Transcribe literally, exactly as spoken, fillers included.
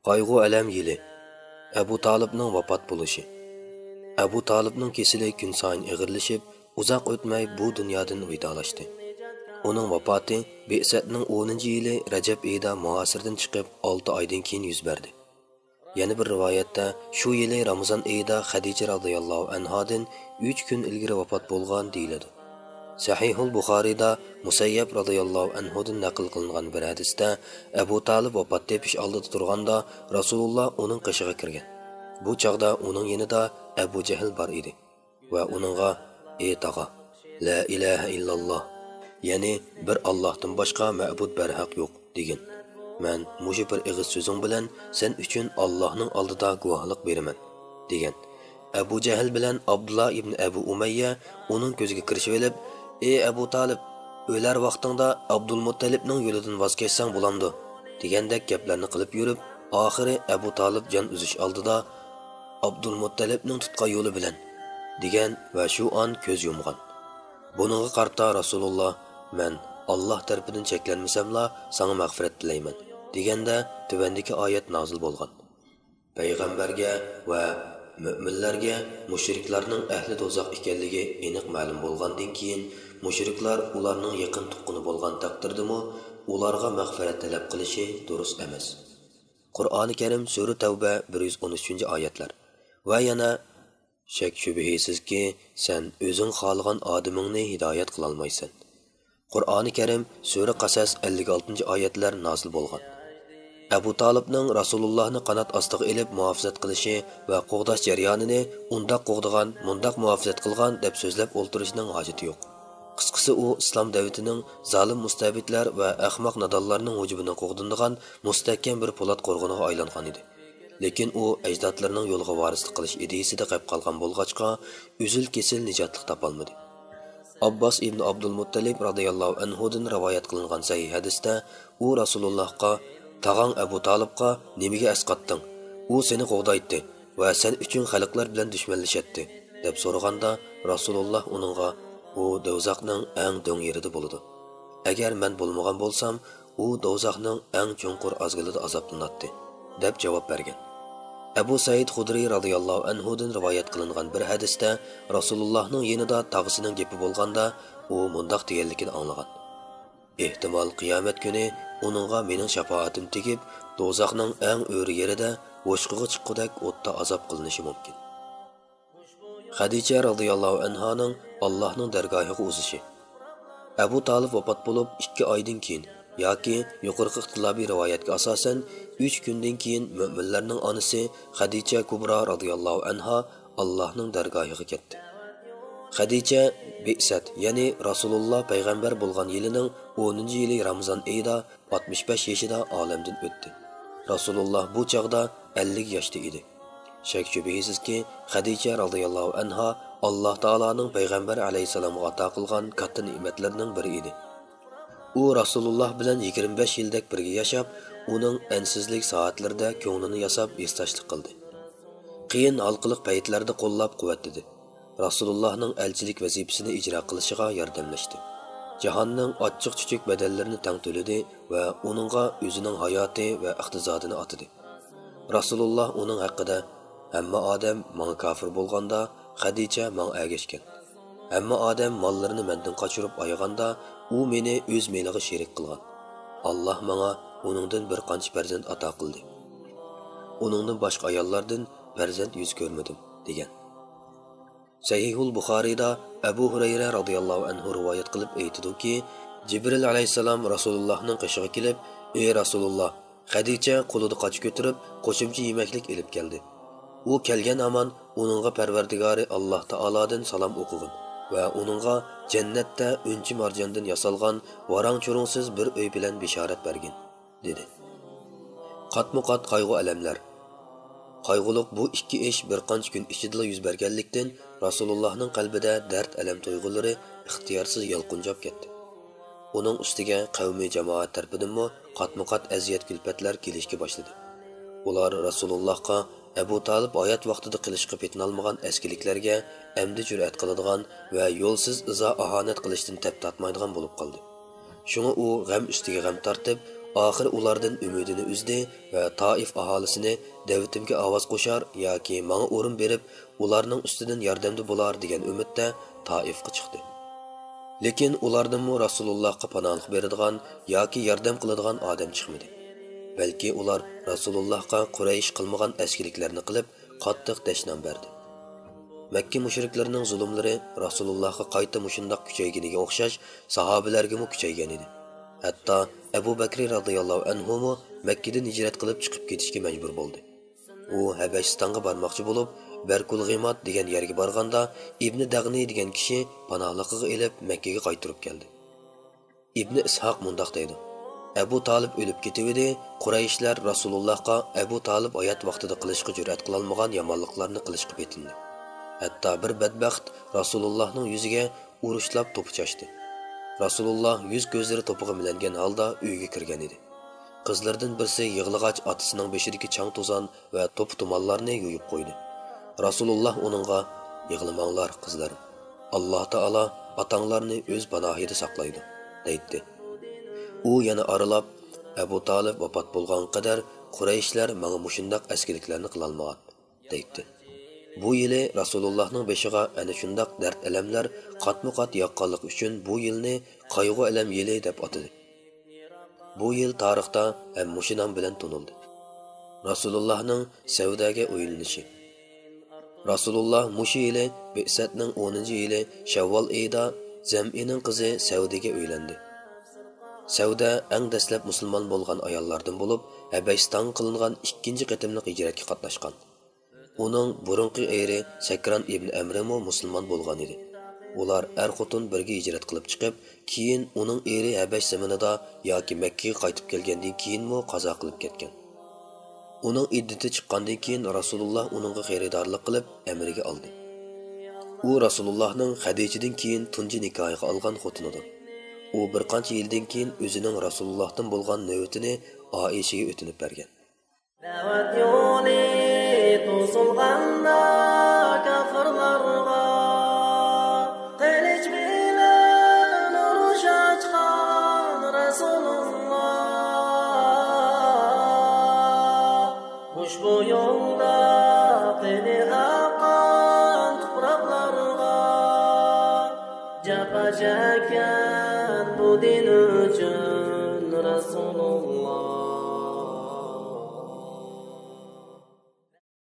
قايغۇ-ئەلەم يىلى. ئەبۇ تالىپنىڭ ۋاپات بولۇشى. ئەبۇ تالىپنىڭ كېسىلى كۈنسايىن ئېغىرلىشىپ، ئۇزاق ئۆتمەي بۇ دۇنيادىن ۋىدالاشتى. ئۇنىڭ ۋاپاتى بىئسەتنىڭ ئونىنچى يىلى رەجەب ئېيىدا مۇھاسىرىدىن چىقىپ ئالتە ئايدىن كېيىن يۈز بەردى. يەنە بىر رىۋايەتتە، شۇ يىلى رامىزان ئېيىدا خەدىچە رازىياللاھۇ ئەنھادىن ئۈچ كۈن ئىلگىرى ۋاپات بولغان دېيىلىدۇ. سەھىھۇل بۇخارىيدا مۇسەييەب رازىياللاھۇ ئەنھۇدىن نەقىل قىلىنغان بىر ھەدىستە، ئەبۇ تالىپ ۋاپات تېپىش ئالدىدا تۇرغاندا، رەسۇلۇللا ئۇنىڭ قېشىغا كىرگەن. بۇ چاغدا ئۇنىڭ يېنىدا ئەبۇ جەھىل بار ئىدى. ۋە ئۇنىڭغا: «ئى تاغا، لا ئىلاھە ئىللاللا، يەنى بىر ئاللاھتىن باشقا مەبۇد بەرھەق يوق، دېگىن. مەن مۇشۇ بىر ئېغىز سۆزۈڭ بىلەن سەن ئۈچۈن ئاللاھنىڭ ئالدىدا گۇۋاھلىق بېرىمەن»، دېگەن. ئەبۇ جەھىل بىلەن ئابدۇللا ئىبن ئەبۇ ئۇمەييە ئۇنىڭ كۆزىگە كىرىشىۋېلىپ: «ئى ئەبۇ تالىپ، ئۆلەر ۋاقتىڭدا ئابدۇلمۇتتەلىپنىڭ يولىدىن ۋاز كەچسەڭ بولامدۇ؟» دېگەندەك گەپلەرنى قىلىپ يۈرۈپ، ئاخىرى ئەبۇ تالىپ جان ئۈزۈش ئالدىدا: «ئابدۇلمۇتتەلىپنىڭ تۇتقان يولى بىلەن» دېگەن ۋە شۇ ئان كۆز يۇمغان. بۇنىڭغا قارىتا رەسۇلۇللا: «مەن ئاللاھ تەرىپىدىن چەكلەنمىسەملا ساڭا مەغپىرەت تىلەيمەن» دېگەندە تۆۋەندىكى ئايەت نازىل بولغان. پەيغەمبەرگە ۋە مۆمىنلەرگە مۇشرىكلارنىڭ ئەھلى دوزاخ ئىكەنلىكى ئېنىق مەلۇم بولغاندىن كېيىن، مۇشرىكلار ئۇلارنىڭ يېقىن تۇغقىنى بولغان تەقدىردىمۇ ئۇلارغا مەغپىرەت تەلەپ قىلىشى دۇرۇس ئەمەس. قۇرئانى كەرىم سۈرە تەۋبە بىر يۈز ئون ئۈچىنچى ئايەتلەر ۋە يەنە: «شەك-شۈبھىسىزكى، سەن ئۆزۈڭ خالىغان ئادىمىڭنى ھىدايەت قىلالمايسەن.» قۇرئانى كەرىم سۈرە قەسەس ئەللىك ئالتىنچى ئايەتلەر نازىل بولغان. ئەبۇ تالىپنىڭ رەسۇلۇللاھنى قانات ئاستىغا ئېلىپ مۇھاپىزەت قىلىشى ۋە قوغداش جەريانىنى ئۇنداق قوغدىغان، مۇنداق مۇھاپىزەت قىلغان دەپ سۆزلەپ ئولتۇرۇشنىڭ ھاجىتى يوق. قىسقىسى، ئۇ ئىسلام دەۋلىتىنىڭ زالىم مۇستەبىتلەر ۋە ئەخمەق نادانلارنىڭ ھۇجۇمىدىن قوغدىنىدىغان مۇستەھكەم بىر پولات قورغىنىغا ئايلانغان ئىدى. لېكىن ئۇ ئەجدادلىرىنىڭ يولىغا ۋارىسلىق قىلىش ئىدىيىسىدە قېلىپ قالغان بولغاچقا، ئۈزۈل-كېسىل نىجاتلىق تاپالمىدى. ئابباس ئىبن ئابدۇلمۇتتەلىپ رازىياللاھۇ ئەنھۇدىن رىۋايەت قىلىنغان سەھىھ ھەدىستە، ئۇ رەسۇلۇللاھقا: «تاغاڭ ئەبۇ تالىپقا نېمىگە ئەسقاتتىڭ؟ ئۇ سېنى قوغدايتتى ۋە سەن ئۈچۈن خەلقلەر بىلەن دۈشمەنلىشەتتى» دەپ سورىغاندا، رەسۇلۇللاھ ئۇنىڭغا: «ئۇ دوزاخنىڭ ئەڭ دۆڭ يېرىدە بولىدۇ. ئەگەر مەن بولمىغان بولسام، ئۇ دوزاخنىڭ ئەڭ چوڭقۇر ئازگىلىدا ئازابلىناتتى» دەپ جاۋاب بەرگەن. ئەبۇ سەئىد خۇدرىي رازىياللاھۇ ئەنھۇدىن رىۋايەت قىلىنغان بىر ھەدىستە، رەسۇلۇللاھنىڭ يېنىدا تاغىسىنىڭ گېپى بولغاندا، ئۇ مۇنداق دېگەنلىكىنى ئاڭلىغان: «ئېھتىمال، قىيامەت كۈنى ئۇنىڭغا مېنىڭ شاپائەتىم تېگىپ، دوزاخنىڭ ئەڭ ئۆرە يېرىدە ۋوشقىغا چىققۇدەك ئوتتا ئازاب قىلىنىشى مۇمكىن.» خەدىچە رازىياللاھۇ ئەنھانىڭ ئاللاھنىڭ دەرگاھىغا ئۇزىشى. ئەبۇ تالىپ ۋاپات بولۇپ ئىككى ئايدىن كېيىن ياكى يۇقىرىقى ئىختىلاپىي رىۋايەتكە ئاساسەن، ئۈچ كۈندىن كېيىن مۆمىنلەرنىڭ ئانىسى خەدىچە كۇبرا رازىياللاھۇ ئەنھا ئاللاھنىڭ دەرگاھىغا كەتتى. خەدىچە بىئسەت، يەنى رەسۇلۇللا پەيغەمبەر بولغان يىلىنىڭ ئونىنچى يىلى رامىزان ئېيىدا ئاتمىش بەش يېشىدا ئالەمدىن ئۆتتى. رەسۇلۇللا بۇ چاغدا ئەللىك ياشتا ئىدى. شەك-شۈبھىسىزكى، خەدىچە رازىياللاھۇ ئەنھا ئاللا تائالانىڭ پەيغەمبەر ئەلەيھىسسالامغا ئاتا قىلغان كاتتا نېمەتلىرىنىڭ بىرى ئىدى. ئۇ رەسۇلۇللا بىلەن يىگىرمە بەش يىلدەك بىرگە ياشاپ، ئۇنىڭ ئەنسىزلىك سائەتلىرىدە كۆڭلىنى ياساپ، ھېسداشلىق قىلدى. قىيىن ھالقىلىق پەيتلەردە قوللاپ-قۇۋۋەتلىدى. رەسۇلۇللانىڭ ئەلچىلىك ۋەزىپىسىنى ئىجرا قىلىشىغا ياردەملەشتى. جاھاننىڭ ئاچچىق-چۈچۈك بەدەللىرىنى تەڭ تۆلىدى ۋە ئۇنىڭغا ئۆزىنىڭ ھاياتى ۋە ئىقتىسادىنى ئاتىدى. رەسۇلۇللا ئۇنىڭ ھەققىدە: «ھەممە ئادەم ماڭا كاپىر بولغاندا، خەدىچە ماڭا ئەگەشكەن. ھەممە ئادەم ماللىرىنى مەندىن قاچۇرۇپ ئايىغاندا، ئۇ مېنى ئۆز مېلىغا شېرىك قىلغان. ئاللا ماڭا ئۇنىڭدىن بىر قانچە پەرزەنت ئاتا قىلدى. ئۇنىڭدىن باشقا ئاياللاردىن پەرزەنت يۈز كۆرمىدىم» دېگەن. سەھىھۇل بۇخارىيدا ئەبۇ ھۇرەيرە رازىياللاھۇ ئەنھۇ رىۋايەت قىلىپ ئېيتىدۇكى، جىبرىل ئەلەيھىسسالام رەسۇلۇللاھنىڭ قېشىغا كېلىپ: «ئى رەسۇلۇللاھ، خەدىچە قولىدا قاچا كۆتۈرۈپ، قوشۇمچە يېمەكلىك ئېلىپ كەلدى. ئۇ كەلگەن ھامان ئۇنىڭغا پەرۋەردىگارى ئاللا تائالادىن سالام ئوقۇغىن ۋە ئۇنىڭغا جەننەتتە ئۈنچە مارجاندىن ياسالغان ۋاراڭ-چۇرۇڭسىز بىر ئۆي بىلەن بېشارەت بەرگىن» دېدى. قاتمۇ قات قايغۇ-ئەلەملەر. قايغۇلۇق بۇ ئىككى ئىش بىر قانچە كۈن ئىچىدىلا يۈز بەرگەنلىكتىن، رەسۇلۇللاھنىڭ قەلبىدە دەرد-ئەلەم تۇيغۇلىرى ئىختىيارسىز يالقۇنجاپ كەتتى. ئۇنىڭ ئۈستىگە قەۋمى جامائەت تەرىپىدىنمۇ قاتمۇ قات ئەزىيەت-كۈلپەتلەر كېلىشكە باشلىدى. ئۇلار رەسۇلۇللاھقا ئەبۇ تالىپ ھايات ۋاقتىدا قىلىشقا پېتىنالمىغان ئەسكىلىكلەرگە ئەمدى جۈرئەت قىلىدىغان ۋە يولسىز ئىزا-ئاھانەت قىلىشتىن تەپ تارتمايدىغان بولۇپ قالدى. شۇڭا ئۇ غەم ئۈستىگە غەم تارتىپ، ئاخىرى ئۇلاردىن ئۈمىدىنى ئۈزدى ۋە تائىف ئاھالىسىنى دەۋىتىمگە ئاۋاز قوشار ياكى ماڭا ئورۇن بېرىپ، ئۇلارنىڭ ئۈستىدىن ياردەمدە بولار دېگەن ئۈمىدتە تائىفقا چىقتى. لېكىن ئۇلاردىنمۇ رەسۇلۇللاھقا پاناھلىق بېرىدىغان ياكى ياردەم قىلىدىغان ئادەم چىقمىدى. بەلكى ئۇلار رەسۇلۇللاھقا قۇرەيش قىلمىغان ئەسكىلىكلەرنى قىلىپ، قاتتىق دەشنام بەردى. مەككە مۇشرىكلىرىنىڭ زۇلۇملىرى رەسۇلۇللاھقا قايتا مۇشۇنداق كۈچەيگىنىگە ئوخشاش ساھابىلەرگىمۇ كۈچەيگەن ئىدى. ھەتتا ئەبۇ بەكرى رەزىياللاھۇ ئەنھۇمۇ مەككىدىن ھىجرەت قىلىپ چىقىپ كېتىشكە مەجبۇر بولدى. ئۇ ھەبەشىستانغا بارماقچى بولۇپ، بەركۇل غىمات دېگەن يەرگە بارغاندا، ئىبنى دەغنى دېگەن كىشى پاناھلىقىغا ئېلىپ، مەككىگە قايتۇرۇپ كەلدى. ئىبنى ئىسھاق مۇنداق دەيدۇ: ئەبۇ تالىپ ئۆلۈپ كېتىۋىدى، قۇرەيشلەر رەسۇلۇللاھقا ئەبۇ تالىپ ھايات ۋاقتىدا قىلىشقا جۈرئەت قىلالمىغان يامانلىقلارنى قىلىشقا پېتىندى. ھەتتا بىر بەدبەخت رەسۇلۇللاھنىڭ يۈزىگە ئۇرۇشلاپ توپا چاچتى. رەسۇلۇللاھ يۈز كۆزلىرى توپىغا مىلەنگەن ھالدا ئۆيگە كىرگەن ئىدى. قىزلىرىدىن بىرسى يىغلىغاچ ئاتىسىنىڭ بېشىدىكى چاڭ-توزان ۋە توپا-تۇمانلارنى يۇيۇپ قويدى. رەسۇلۇللاھ ئۇنىڭغا: «يىغلىماڭلار، قىزلىرىم. ئاللاھ تائالا ئاتاڭلارنى ئۆز پاناھىدا ساقلايدۇ» دەيتتى. ئۇ يەنە ئارىلاپ: «ئەبۇ تالىپ ۋاپات بولغانغا قەدەر قۇرەيشلەر ماڭا مۇشۇنداق ئەسكىلىكلەرنى قىلالمىغان» دەيتتى. بۇ يىلى رەسۇلۇللاھنىڭ بېشىغا ئەنە شۇنداق دەرد-ئەلەملەر قاتمۇ-قات ياغقانلىقى ئۈچۈن بۇ يىلنى قايغۇ-ئەلەم يىلى دەپ ئاتىدى. بۇ يىل تارىختا ھەم مۇشۇ نام بىلەن تونۇلدى. رەسۇلۇللاھنىڭ سەۋدەگە ئۆيلىنىشى. رەسۇلۇللاھ مۇشۇ يىلى بىئسەتنىڭ ئونىنچى يىلى شەۋۋال ئېيىدا زەمئىنىڭ قىزى سەۋدىگە ئۆيلەندى. سەۋدە ئەڭ دەسلەپ مۇسۇلمان بولغان ئاياللاردىن بولۇپ، ھەبەشىستانغا قىلىنغان ئىككىنچى قېتىملىق ھىجرەتكە قاتناشقان. ئۇنىڭ بۇرۇنقى ئېرى سەكران ئىبن ئەمرىمۇ مۇسۇلمان بولغان ئىدى. ئۇلار ئەر-خوتۇن بىرگە ھىجرەت قىلىپ چىقىپ، كېيىن ئۇنىڭ ئېرى ھەبەش زېمىنىدا ياكى مەككىگە قايتىپ كەلگەندىن كېيىنمۇ قازا قىلىپ كەتكەن. ئۇنىڭ ئىددىتى چىققاندىن كېيىن رەسۇلۇللاھ ئۇنىڭغا خېرىدارلىق قىلىپ ئەمرىگە ئالدى. ئۇ رەسۇلۇللاھنىڭ خەدىچىدىن كېيىن تۇنجى نىكاھىغا ئالغان خوتۇنىدۇر. ئۇ بىر قانچە يىلدىن كېيىن ئۆزىنىڭ رەسۇلۇللاھتىن بولغان نۆۋىتىنى ئائىشىگە ئۆتۈنۈپ بەرگەن. دەۋەت يولى توسۇلغاندا كاپىرلارغا، قىلىچ بىلەن ئۇرۇش ئاچقان رەسۇلۇللا. ئۇشبۇ يولدا قېنى ئاققان تۇپراقلارغا، جاپا چەككەن بۇ دىن ئۈچۈن رەسۇلۇللا.